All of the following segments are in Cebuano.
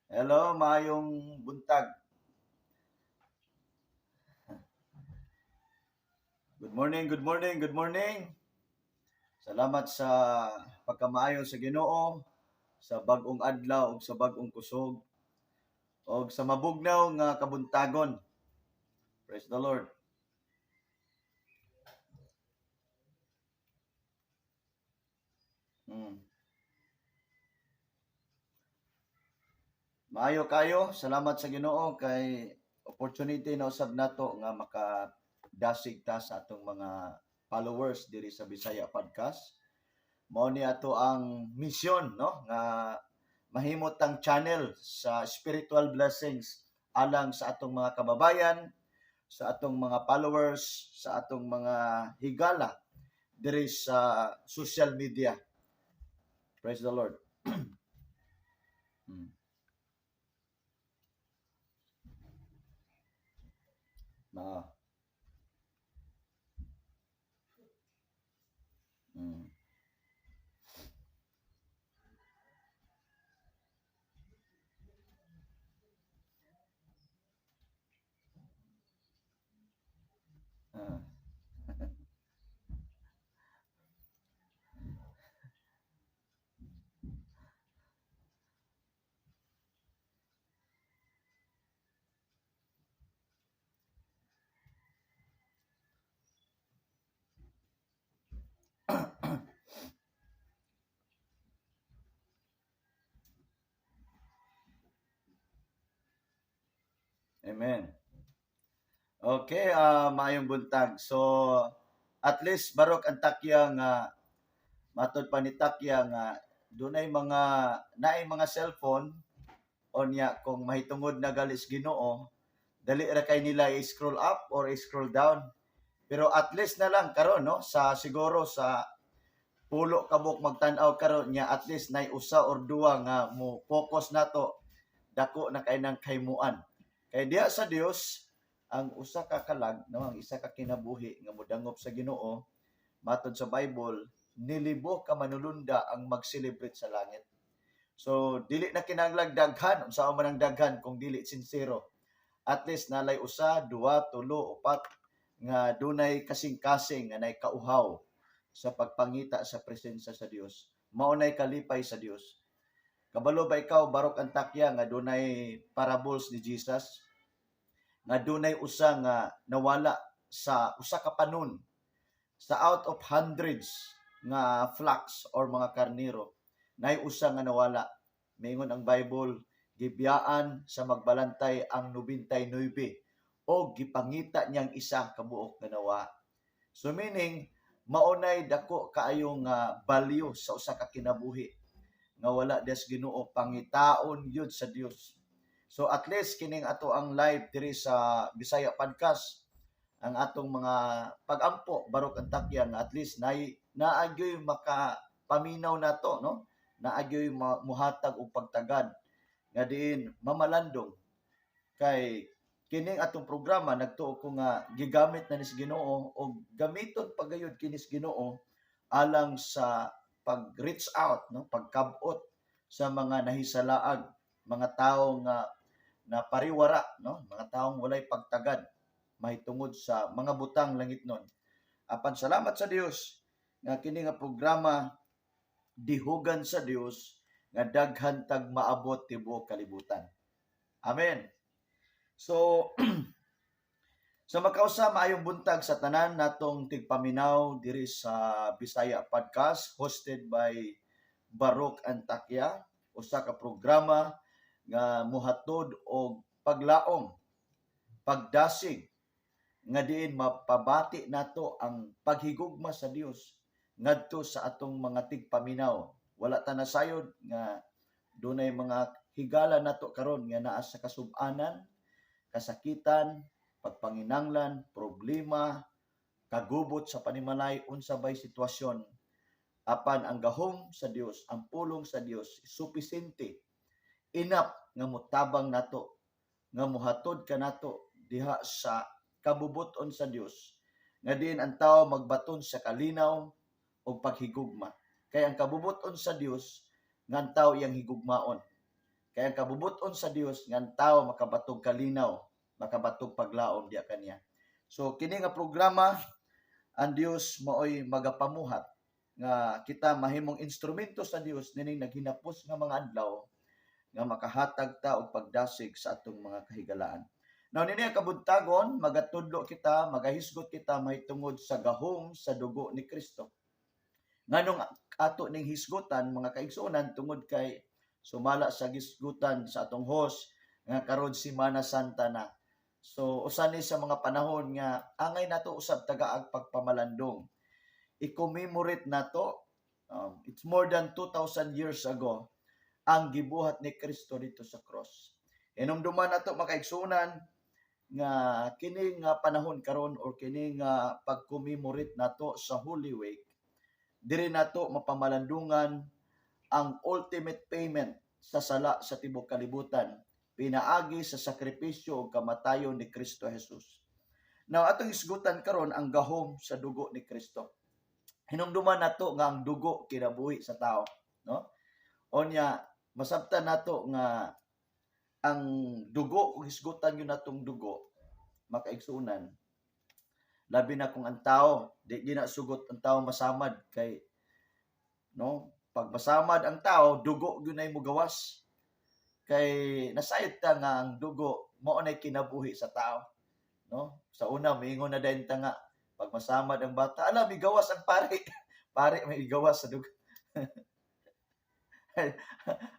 Hello, maayong buntag. Good morning, good morning, good morning. Salamat sa pagkamaayo sa Ginoo, sa bag-ong adlaw ug sa bag-ong kusog ug sa mabugnaw nga kabuntagon. Praise the Lord. Maayo kayo, salamat sa Ginoo kay opportunity na usab nato nga makadasig ta sa atong mga followers diri sa Bisaya Podcast. Mao ni ato ang misyon, no, nga mahimot ang channel sa spiritual blessings alang sa atong mga kababayan, sa atong mga followers, sa atong mga higala diri sa social media. Praise the Lord. Ma. Amen. Okay, maayong buntag. So, at least Barok Antakya nga matod pa ni Takya nga dunay mga naay mga cellphone onya kung mahitungod na galis Ginoo, dali ra kay nila i-scroll up or i-scroll down. Pero at least na lang karon, no, sa siguro sa pulo kabuk magtan-aw karon nya, at least nay usa or duwa nga mo focus nato, dako na kay nang kaymuan. Kay diha sa Dios ang usa ka kalag, no, ang isa ka kinabuhi nga modangop sa Ginoo, matod sa Bible, nilibo ka manulunda ang mag-celebrate sa langit. So dili na kinahanglan daghan, unsa man ang daghan kung dili sincero. At least nalay usa, duwa, tulo, upat nga dunay kasing-kasing nga nay kauhaw sa pagpangita sa presensya sa Dios. Mao nay kalipay sa Dios. Kabalo ba ikaw, Barok Antakya, nga dunay parables ni Jesus nga dunay usa nga nawala sa usa ka panon sa out of hundreds nga flocks or mga karnero, nay usa nga nawala? Mingon ang Bible, gibiyaan sa magbalantay ang 99 o gipangita niyang isa ka buok nga nawa. So meaning, maunay dako kaayo nga value sa usa ka kinabuhi nga wala des Ginoo, pangitaon gyud sa Dios. So at least kining ato ang live diri sa Bisaya Podcast, ang atong mga pagampo, Barok Antakya, nga at least nay naagyoy makapaminaw nato, no, naagyoy muhatag og pagtagad nga diin mamalandong kay kining atong programa, nagtuo ko nga gigamit na nis Ginoo og gamiton pagayod kinis Ginoo alang sa pag reach out, no, pagkabot sa mga nahisalaag, mga tawo nga na pariwara, no, mga taong walay pagtagad mahitungod sa mga butang langit nun. Apan salamat sa Dios nga kini nga programa dihugan sa Dios nga daghan tag maabot tibuok kalibutan. Amen. So sa makausa, maayong buntag sa tanan natong tigpaminaw diri sa Bisaya Podcast hosted by Barok Antakya, usa ka programa nga muhatod og paglaom, pagdasig nga diin mapabati nato ang paghigugma sa Dios ngadto sa atong mga tigpaminaw. Wala ta nasayod nga dunay mga higala nato karon nga naa sa kasub-anan, kasakitan, pagpanginanglan, problema, kagubot sa panimalay, unsa bay sitwasyon. Apan ang gahom sa Dios, ang pulong sa Dios, supisente enough nga motabang nato, nga mohatod kanato diha sa kabubuton sa Dios nga diin ang tao magbaton sa kalinaw o paghigugma. Kay ang kabubuton sa Dios nga ang tao iyang higugmaon. Kay ang kabubuton sa Dios nga ang tao makabatog kalinaw, makabatog paglaom diha kaniya. So kini nga programa, ang Dios maoy magapamuhat nga kita mahimong instrumento sa Dios nining naghinapos nga mga adlaw nga makahatag ta og pagdasig sa atong mga kahigalaan. Now, nini ang kabuntagon, magatudlo kita, magahisgot kita mahitungod sa gahom sa dugo ni Kristo. Nganong ato ning hisgutan, mga kaigsuonan? Tungod kay sumala sa gisgutan sa atong host nga karon Semana Santa na. So usa ni sa mga panahon nga angay nato usab tagaag pagpamalandong. I-commemorate nato, it's more than 2,000 years ago ang gibuhat ni Kristo dito sa cross. Hinumduman nato, makaigsuonan, nga kini nga panahon karon or kini nga pag-commemorate nato sa Holy Week, diri nato mapamalandungan ang ultimate payment sa sala sa tibok kalibutan pinaagi sa sakripisyo ug kamatayon ni Kristo Jesus. Now, atong isgutan karon ang gahom sa dugo ni Kristo. Hinumduman nato nga ang dugo kinabuhi sa tao, no? Onya masabtan nato nga ang dugo, kung hisgutan yun natong dugo, makaigsunan, labi na kung ang tao di na sugot ang tao masamad, kay, no, pag masamad ang tao, dugo gyud nay mogawas, kay nasayod ta nga ang dugo mao nay kinabuhi sa tao, no? Sa una, miingon na dayon ta nga pag masamad ang bata, ala, migawas ang pari, pari may gawas sa dugo.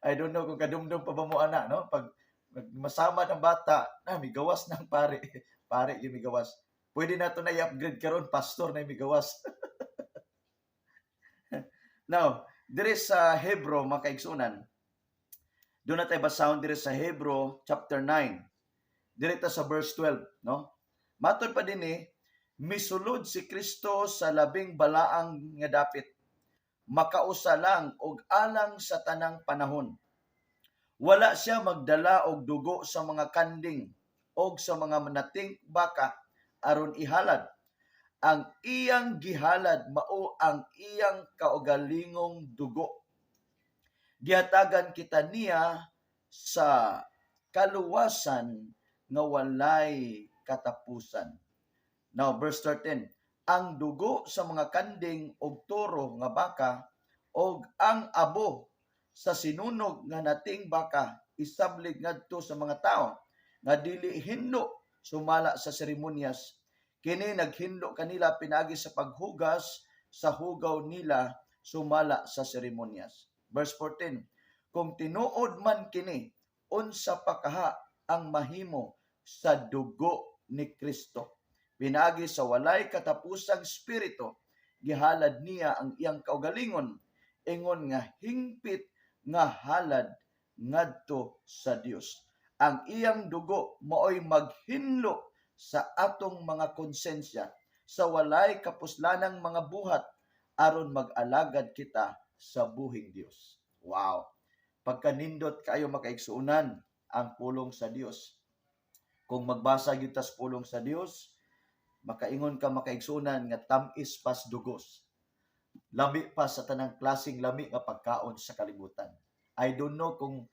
I don't know kung kadumdum pa ba mo ana, no? Pag masamad ang bata na, migawas ng pari, pari yung migawas. Pwede na to na i-upgrade karon, pastor na migawas. Now, dire sa Hebro, mga kaigsunan, doon na tayo basahon dire sa Hebro chapter 9. Dire ta sa verse 12, no? Matod pa dinhi, misulod si Kristo sa labing balaang nga dapit, makausa lang og alang sa tanang panahon. Wala siya magdala og dugo sa mga kanding og sa mga nating baka aron ihalad. Ang iyang gihalad mao ang iyang kaugalingong dugo. Gihatagan kita niya sa kaluwasan nga walay katapusan. Now, verse 13. Ang dugo sa mga kanding og toro nga baka og ang abo sa sinunog nga nating baka isablig ngadto sa mga tao nga dili hinlo sumala sa seremonyas. Kini naghinlo kanila pinaagi sa paghugas sa hugaw nila sumala sa seremonyas. Verse 14. Kung tinuod man kini, unsa pa kaha ang mahimo sa dugo ni Kristo? Pinaagi sa walay katapusang espiritu, gihalad niya ang iyang kaugalingon ingon nga hingpit nga halad ngadto sa Dios. Ang iyang dugo maoy maghinlo sa atong mga konsensya sa walay kapuslanang mga buhat aron mag-alagad kita sa buhing Dios. Wow. Pagkanindot kayo, makaigsuonan, ang pulong sa Dios. Kung magbasa gyud tas pulong sa Dios, makaingon ka, makaigsuonan, nga tam-is pas dugos. Lami pa sa tanang klaseng lami nga pagkaon sa kalibutan. I don't know kung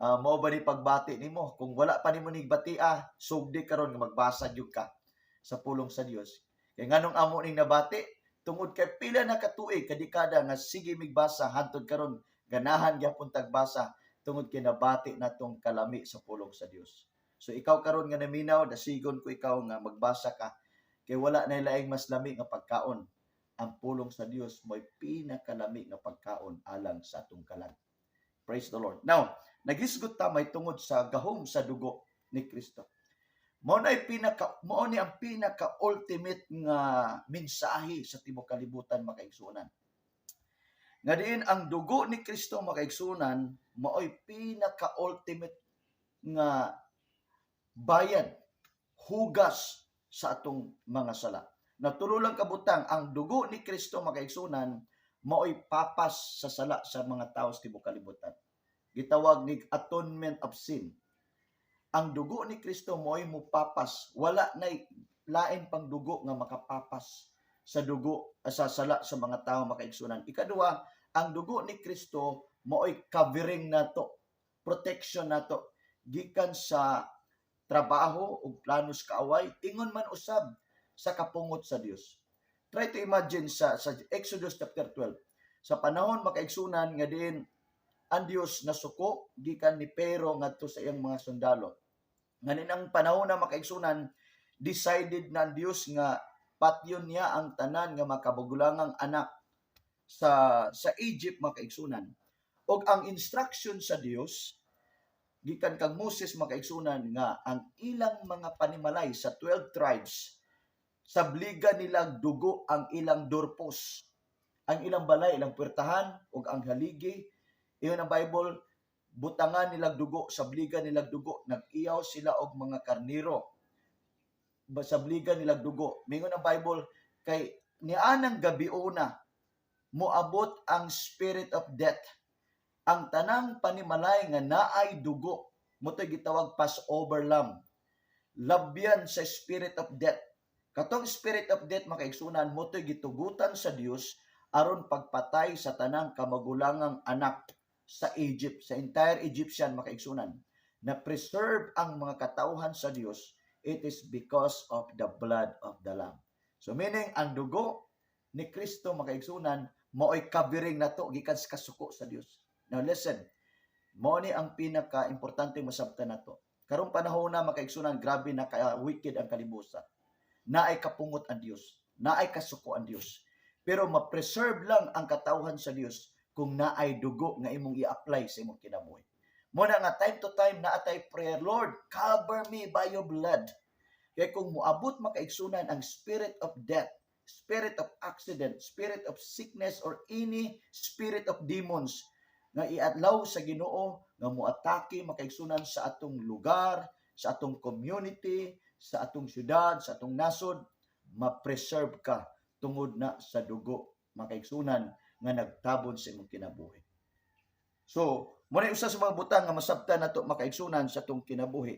mao ba ni pagbati nimo. Kung wala pa nimo ni batia, sugdi karon nga magbasa gyud ka sa pulong sa Dios. Kay nganong amo ning nabati? Tungod kay pila na katuig, kadekada nga sige migbasa, hantod karon ganahan gyapon tagbasa tungod kay nabati natong kalami sa pulong sa Dios. So ikaw karon nga naminaw, dasigon ko ikaw nga magbasa ka kay wala na laing mas lami nga pagkaon. Ang pulong sa Dios mo'y pinakalami nga pagkaon alang sa atong kalag. Praise the Lord. Now, naghisgot ta may tungod sa gahom sa dugo ni Kristo. Mao ni ang pinaka ultimate nga mensahe sa tibuok kalibutan, makaigsuonan. Nga diin ang dugo ni Kristo, makaigsuonan, maoy pinaka ultimate nga bayad, hugas sa atong mga sala. Natulo lang kabutang, ang dugo ni Kristo, makaigsuonan, maoy papas sa sala sa mga tao sa tibuok kalibutan. Gitawag ni atonement of sin. Ang dugo ni Kristo mo'y mupapas. Wala na lain pang dugo nga makapapas sa dugo sa sala sa mga tao, makaigsunan. Ikaduha, ang dugo ni Kristo mo'y covering nato. protection nato gikan sa trabaho ug planos kaaway, ingon man usab sa kapungot sa Dios. Try to imagine sa Exodus chapter 12. Sa panahon, makaigsunan, nga diin ang Dios nasuko gikan ni Pero ngadto sa iyang mga sundalo. Nganin ang panahon na, makaigsunan, decided na ang Dios nga patyon niya ang tanan nga makabugulangang anak sa Egypt, makaigsunan. Og ang instruction sa Dios gikan kang Moses, makaigsunan, nga ang ilang mga panimalay sa 12 tribes, sabligan nilang dugo ang ilang doorpost, ang ilang balay, ilang puwertahan ug ang haligi. Ingon ang Bible, butangan nilang dugo, sabligan nilang dugo. Nag-iyaw sila og mga karniro, sabligan nilang dugo. Mingon ang Bible kay nianang gabiuna moabot ang spirit of death, ang tanang panimalay nga naay dugo, mao to'y gitawag Passover lamb, labyan sa spirit of death. Katong spirit of death, makaigsunan, mao to'y gitugutan sa Dios aron pagpatay sa tanang kamagulangang anak sa Egypt, sa entire Egyptian, makaigsunan. Na preserve ang mga katawhan sa Dios, it is because of the blood of the lamb. So meaning, ang dugo ni Kristo, makaigsunan, mao'y covering nato gikan sa kasuko sa Dios. Now listen, mao ni ang pinaka-importante masabtan nato. Karong panahon na, makaigsunan, grabe na ka wicked ang kalibutan. Naay kapungot ang Dios, naay kasuko ang Dios. Pero ma-preserve lang ang katawhan sa Dios kung naay dugo nga imong i-apply sa imong kinabuhi. Mao na nga time to time naa tay prayer, "Lord, cover me by your blood." Kay kung moabot, makaigsunan, ang spirit of death, spirit of accident, spirit of sickness, or any spirit of demons nga iadlaw sa Ginoo nga moatake, makaigsunan, sa atong lugar, sa atong community, sa atong syudad, sa atong nasod, ma-preserve ka tungod na sa dugo, makaigsunan, nga nagtabon sa imong kinabuhi. So, mao na usa sa mga butang nga masabtan nato, makaigsunan, sa atong kinabuhi.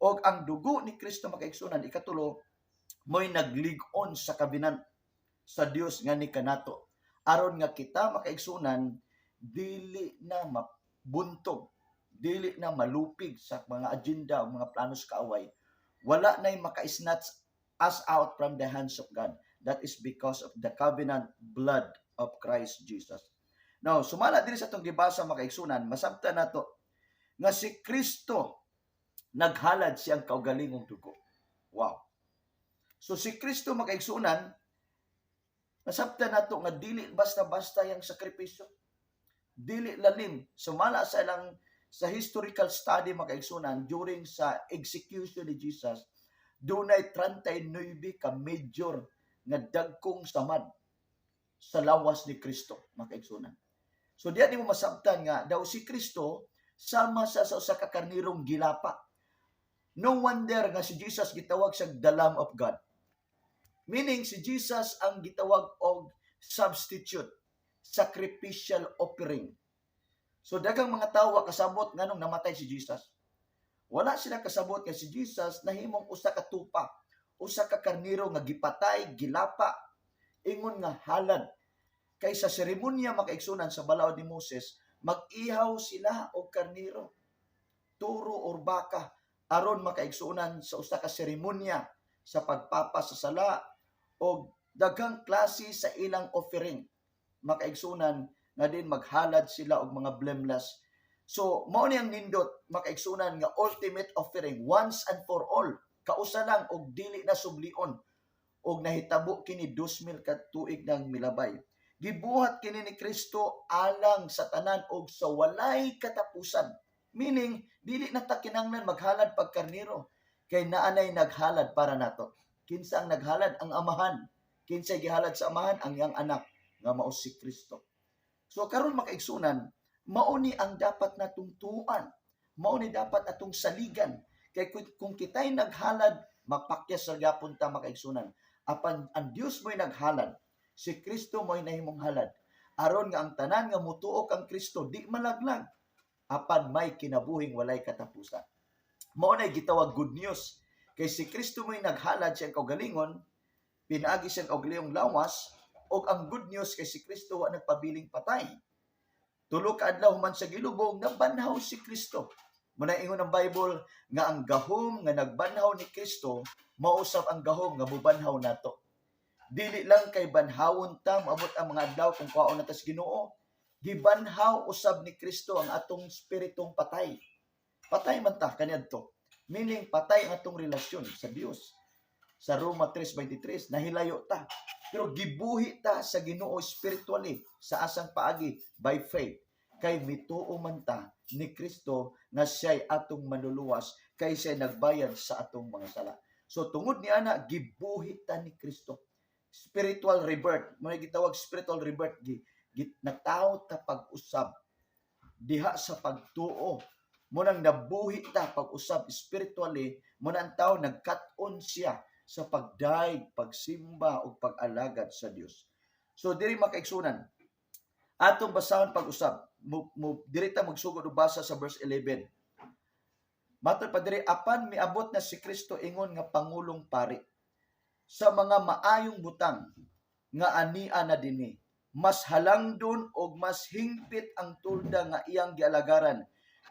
Og ang dugo ni Kristo, makaigsunan, ikatulo, mo'y naglig-on sa covenant sa Dios nga ni kanato. Aron nga kita, makaigsunan, dili na mabuntog, dili na malupig sa mga agenda o mga planos kaaway. Wala na'y maka-snatch us out from the hands of God. That is because of the covenant blood of Christ Jesus. Now, sumala diri sa atong gibasa, makaigsunan, masabtan nato nga si Kristo naghalad siyang kaugalingong dugo. Wow. So si Kristo, makaigsunan, masabtan nato nga dili basta-basta yang sakripisyo. Dili lalim. Sumala sa ilang sa historical study, makaigsunan, during sa execution ni Jesus, dunay 39 ka major nga dagkong samad sa lawas ni Kristo, makaigsunan. So diyan nimo masabtan nga daw si Kristo sama sa usa ka karnirong gilapa. No wonder nga si Jesus gitawag siya the Lamb of God. Meaning, si Jesus ang gitawag og substitute, sacrificial offering. So daghang mga tawo wa kasabot nganong namatay si Jesus. Wala sila kasabot nga si Jesus nahimong usa ka tupa, usa ka karniro nga gipatay, gilapa, ingon nga halad. Kay sa seremonya, makaigsunan, sa balaod ni Moses, mag-ihaw sila og karniro, turo or baka, aron, makaigsunan, sa usa ka seremonya sa pagpapasasala og daghang klase sa ilang offering, makaigsunan, nga din maghalad sila og mga blameless. So mao ni ang nindot, makaigsunan, nga ultimate offering once and for all, kausa lang og dili na sublion, og nahitabo kini 2000 ka tuig nang milabay. Gibuhat kini ni Kristo alang sa tanan og sa walay katapusan. Meaning, dili na ta kinahanglan maghalad pag karniro kay naanay naghalad para nato. Kinsa ang naghalad? Ang Amahan. Kinsa gihalad sa Amahan? Ang iyang Anak nga mao si Kristo. So karon, makaigsunan, mao ni ang dapat natong tuan, mao ni dapat atong saligan, kay kung kita'y naghalad, mapakyas sa gyapon ta, makaigsunan. Apan ang Dios mo'y naghalad, si Kristo mo'y nahimong halad aron nga ang tanan nga mutuo kang Kristo di malaglag apan may kinabuhing walay katapusan. Mao na gitawag good news, kay si Kristo mo'y naghalad siyang kaugalingon pinaagi siyang kaugalingong lawas. Og ang good news kay si Kristo wa nagpabiling patay. 3 ka adlaw human sa gilubong, nabanhaw si Kristo. Muna ingon ang Bible nga ang gahom nga nagbanhaw ni Kristo mao usab ang gahom nga mubanhaw nato. Dili lang kay banhawon ta moabot ang mga adlaw kung kuhaon na ta sa Ginoo. Gibanhaw usab ni Kristo ang atong espiritong patay. Patay man ta kaniadto. Meaning patay ang atong relasyon sa Dios. Sa Roma 3:23, nahilayo ta. Pero gibuhi ta sa Ginoo spiritually sa asang paagi? By faith. Kay mituo man ta ni Kristo nga siya'y atong manluluwas kay siya'y nagbayad sa atong mga sala. So tungod ni ana, gibuhi ta ni Kristo. Spiritual rebirth. Mao gitawag spiritual rebirth, gi natawo ta pag-usab diha sa pagtuo mo nang nabuhi ta pag-usab spiritually. Mo na ang tao nagkat-on siya sa pagdayeg, pagsimba ug pag-alagad sa Dios. So diri, makaigsunan, atong basahon pag-usab. Mo diri ta magsugod og basa sa verse 11. Matod pa diri, apan miabot na si Kristo ingon nga pangulong pari sa mga maayong butang nga ania na dinhi. Mas halangdon og mas hingpit ang tolda nga iyang gialagaran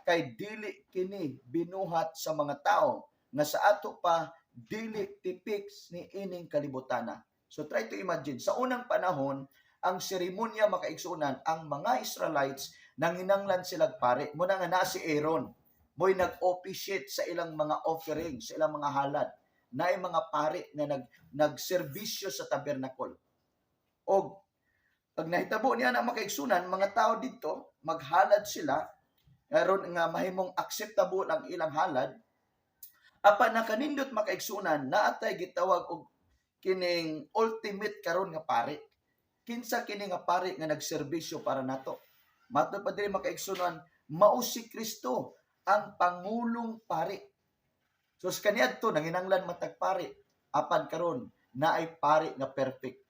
kay dili kini binuhat sa mga tao nga sa ato pa dili tipik ni ining kalibutana. So try to imagine, sa unang panahon, ang seremonya, makaigsunan, ang mga Israelites nanginanglan silag pare. Muna nga na si Aaron, mo'y nag-officiate sa ilang mga offering, sa ilang mga halad. Naay mga pare nga nagserbisyo sa tabernacle. Og pag nahitabo niya na, makaigsunan, mga tao dito, maghalad sila, aron nga mahimong acceptable ang ilang halad. Apan nakanindot, makaigsunan, naatay gitawag og kining ultimate karon nga pare. Kinsa kini nga pare nga nagserbisyo para nato? Matod pa diri, makaigsunan, mao si Kristo ang pangulong pari. So sa kaniadto nanginanglan matag pari, apan karon naay pari nga perfect.